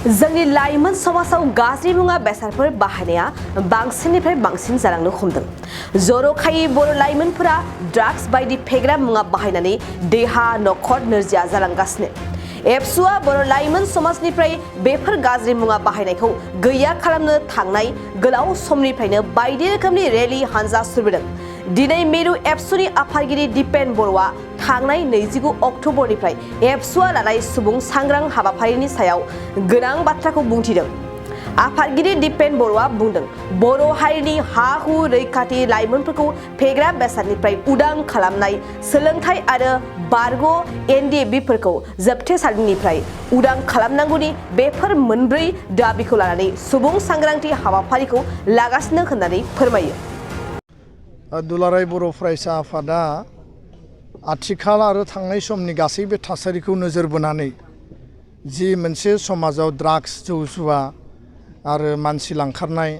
जोंनि लाइमोन समाजाव गाज्रि मुवा बेसादफोर बाहायनाया बांसिननिफ्राय बांसिन जालांनो हमदों। जर'खायै बर' लाइमोनफोरा ड्राग्स बायदि फेग्रा मुवा बाहायनानै देहा नखर नोरजिया जालांगासिनो। एबसुआ बर' लाइमोन समाजनिफ्राय बेफोर गाज्रि मुवा बाहायनायखौ गैया खालामनो थांनाय गोलाव समनिफ्रायनो बायदि रोखोमनि रेली हानजा सुरबोदों। दिनै मिरु एबसुनि आफादगिरि दिपेन बर'आ थांनाय 29 अक्ट'बरनिफ्राय एबसुआ लानाय सुबुं सांग्रां हाबाफारिनि सायाव गोनां बाथ्राखौ बुंथिदों। आफादगिरि दिपेन बर'आ बुंदों, बर' हारिनि हा-हु रैखाथि लाइमोनफोरखौ फेग्रा बेसादनिफ्राय उदां खालामनाय, सोलोंथाइ आरो बारग' एनडिएफबिफोरखौ जोबथेसालिनिफ्राय उदां खालामनांगौनि बेफोर मोनब्रै दाबिखौ लानानै सुबुं सांग्रांथि हाबाफारिखौ लागासिनो होननानै फोरमायो। दुलाराय बर' फरायसा आफादा आथिखाल आरो थांनाय समनि गासैबो थासारिखौ नोजोर बोनानै जि मोनसे समाजाव ड्राग्स जौ जुवा आरो मानसि लांखारनाय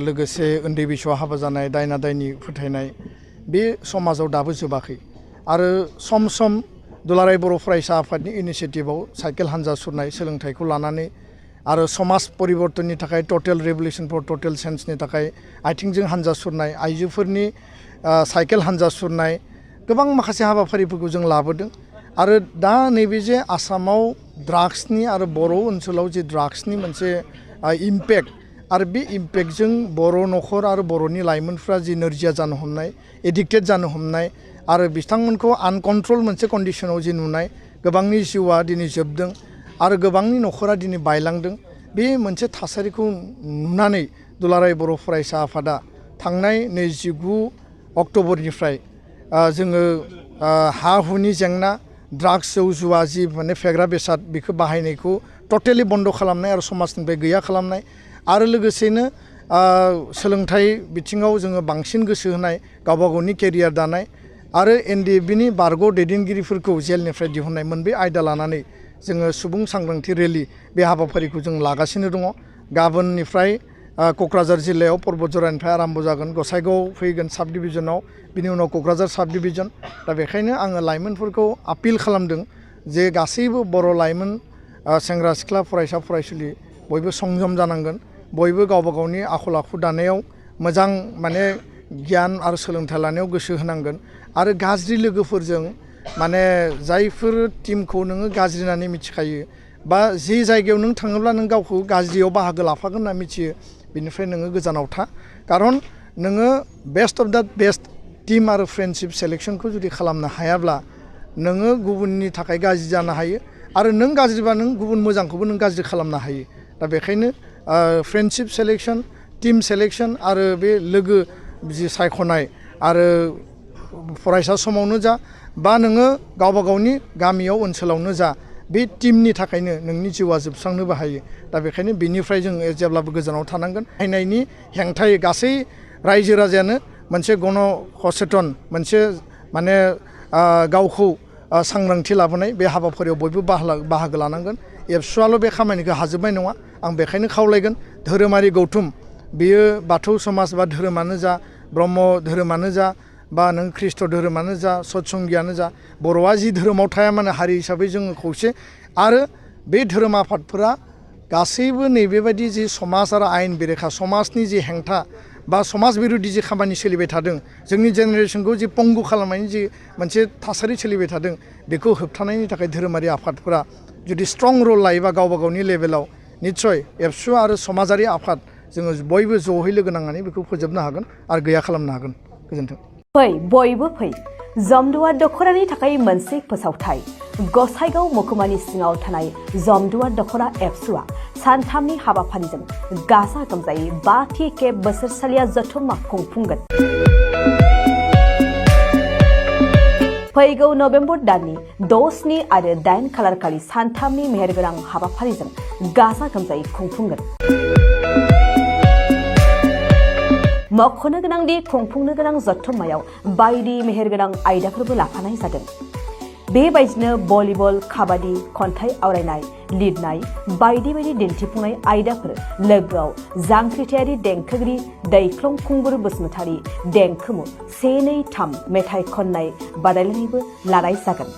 लोगोसे उन्दै बैसोआव हाबा जानाय दायना दायनि फोथायनाय बे समाजाव दाबो जोबाखै आरो सम सम दुलाराय बर' फरायसा आफादनि इनिसियेटिभआव साइकेल हानजा सुरनाय सोलोंथाइखौ लानानै आरो समाज परिबर्तननि थाखाय टटेल रेभुलेसन फर टटेल चेन्जनि थाखाय आथिंजों हानजा सुरनाय आइजोफोरनि साइकेल हानजा सुरनाय गोबां माखासे हाबाफारिफोरखौ जों लाबोदों आरो दा नैबे जे आसामाव ड्राग्सनि आरो बर' ओनसोलाव जे ड्राग्सनि मोनसे इम्पेक्ट आरो बे इम्पेक्टजों बर' नखर आरो बर'नि लाइमोनफ्रा जि नोरजिया जानो हमनाय एडिक्टेड जानो हमनाय आरो बिथांमोनखौ आनकन्ट्रल मोनसे कन्डिशनाव जि नुनाय गोबांनि जिउआ दिनै जोबदों आरो गोबांनि नखरा दिनै बायलांदों। बे मोनसे थासारिखौ नुनानै दुलाराय बर' फरायसा आफादा थांनाय 29 अक्ट'बरनिफ्राय जोङो हा हुनि जेंना ड्राग्स जौ जुवा जि माने फेग्रा बेसाद बेखौ बाहायनायखौ टटेलि बन्द' खालामनाय आरो समाजनिफ्राय गैया खालामनाय आरो लोगोसेनो सोलोंथाइ बिथिङाव जोङो बांसिन गोसो होनाय गावबा गावनि केरियार दानाय आरो एनडिएफबिनि बारग' दैदेनगिरिफोरखौ जेलनिफ्राय दिहुननाय मोनबे आयदा लानानै जोङो सुबुं सांग्रांथि रेलि बे हाबाफारिखौ जों लागासिनो दङ। गाबोननिफ्राय क'क्राझार जिल्लायाव पर्बतझरानिफ्राय आराम्भ जागोन, गसाइगावआव फैगोन साब डिभिजनाव, बिनि उनाव क'क्राझार साब डिभिजन। दा बेखायनो आङो लाइमोनफोरखौ आपिल खालामदों जे गासैबो बर' लाइमोन सेंग्रा सिख्ला फरायसा फरायसुलि बयबो संयम जानांगोन, बयबो गावबा गावनि आखल आखु दानायाव मोजां माने गियान आरो सोलोंथाइ लानायाव गोसो होनांगोन आरो गाज्रि लोगोफोरजों माने जायफोर टिमखौ नोङो गाज्रि होननानै मिथिखायो बा जे जायगायाव नों थाङोब्ला नों गावखौ गाज्रियाव बाहागो लाफागोन होनना मिथियो बिनिफ्राय नोङो गोजानाव था। खारन नोङो best of the best team आरो फ्रेन्डशिप सेलेक्सनखौ जुदि खालामनो हायाब्ला नोङो गुबुननि थाखाय गाज्रि जानो हायो आरो नों गाज्रिबा नों गुबुन मोजांखौबो नों गाज्रि खालामनो हायो। दा बेखायनो फ्रेन्डशिप सेलेक्सन, टिम सेलेक्सन आरो बे लोगो जि सायख'नाय आरो फरायसा समावनो जा बा नोङो गावबा गावनि गामियाव ओनसोलावनो जा बे टिमनि थाखायनो नोंनि जिउआ जोबस्रांनोबो हायो। दा बेखायनो बेनिफ्राय जों जेब्लाबो गोजानाव थानांगोन। बाहायनायनि हेंथायै गासै रायजो राजायानो मोनसे गण सचेतन मोनसे माने गावखौ सांग्रांथि लाबोनाय बे हाबाफारियाव बयबो बाहागो लानांगोन। एबसुआल' बे खामानिखौ हाजोबनाय नङा। आं बेखायनो खावलायगोन धोरोमारि गौथुम, बेयो बाथौ समाज बा धोरोमानो जा, ब्रह्म धोरोमानो जा बा नों ख्रिष्ट धोरोमानो जा, सतसंगियानो जा, बर'आ जि धोरोमाव थाया मानो हारि हिसाबै जोङो खौसे आरो बे धोरोम आफादफोरा गासैबो नैबेबायदि जि समाज आरो आयेन बेरेखा समाजनि जि हेंथा बा समाज बिरुद्धि जि खामानि सोलिबाय थादों, जोंनि जेनेरेसनखौ जि पंगु खालामनायनि जि मोनसे थासारि सोलिबाय थादों, बेखौ होबथानायनि थाखाय धोरोमारि आफादफोरा जुदि स्ट्रं रल लायोबा गावबा गावनि लेभेलाव निस्सय एबसु आरो समाजारि आफाद जोङो बयबो ज'है लोगो नांनानै बेखौ फोजोबनो हागोन आरो गैया खालामनो हागोन। गोजोन्थों। फै बयबो फै, जमदुवार दख'रानि थाखाय मोनसे फोसावथाय। गसाइगाव महकुमानि सिङाव थानाय जमदुवार दख'रा एबसुआ सानथामनि हाबाफारिजों गाजा गोमजायै 5थि खेब बोसोरसालिया जथुम्मा खुंफुंगोन। फैगौ नभेम्बर दाननि 6, 7 आरो 8 खालारखालि सानथामनि मेहेरगोनां हाबाफारिजों गाजा गोमजायै खुंफुंगोन। मख'नो गोनांदि खुंफुंनो गोनां जथुम्मायाव बायदि मेहेरगोनां आयदाफोरबो लाफानाय जादों। बेबायदिनो भलिबल, काबादि, खन्थाइ आवरायनाय, लिरनाय बायदि बायदि दिन्थिफुंनाय आयदाफोर, लोगोआव जांख्रिथायारि देंखोगिरि दैख्लं खुंगुर बसुमतारी देंखोमु 1, 2, 3 मेथाइ खननाय बादायलायनायबो लानाय जागोन।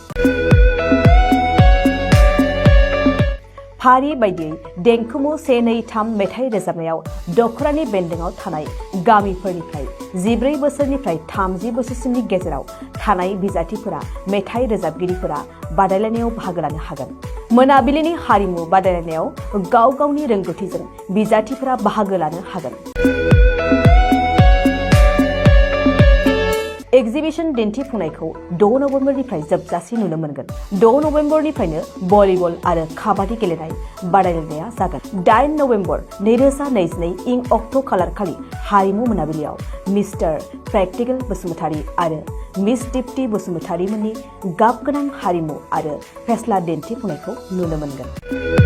फारि बायदियै देंखोमु 1-2-3 मेथाइ रोजाबनायाव दखरानि बेन्दोंआव थानाय गामिफोरनिफ्राय 14 बोसोरनिफ्राय 30 बोसोरसिमनि गेजेराव थानाय बिजाथिफोरा मेथाइ रोजाबगिरिफोरा बादायलायनायाव बाहागो लानो हागोन। मोनाबिलिनि हारिमु बादायलायनायाव गाव गावनि रोंगौथिजों बिजाथिफोरा बाहागो लानो हागोन। एक्जिबिशन दिन्थिफुंनायखौ 6 नबेम्बरनिफ्राय जोबजासिम नुनो मोनगोन। 6 नबेम्बरनिफ्रायनो भलिबल आरो काबादि गेलेनाय बादायलायनाया जागोन। 8 नबेम्बर 2022 इं अक्ट' खालार खालि हारिमु मोनाबिलियाव मिस्टार प्रेक्टिकेल बसुमतारी आरो मिस दीप्ति बसुमतारी मोननि गाबगोनां हारिमु आरो फेस्ला दिन्थिफुंनायखौ नुनो मोनगोन।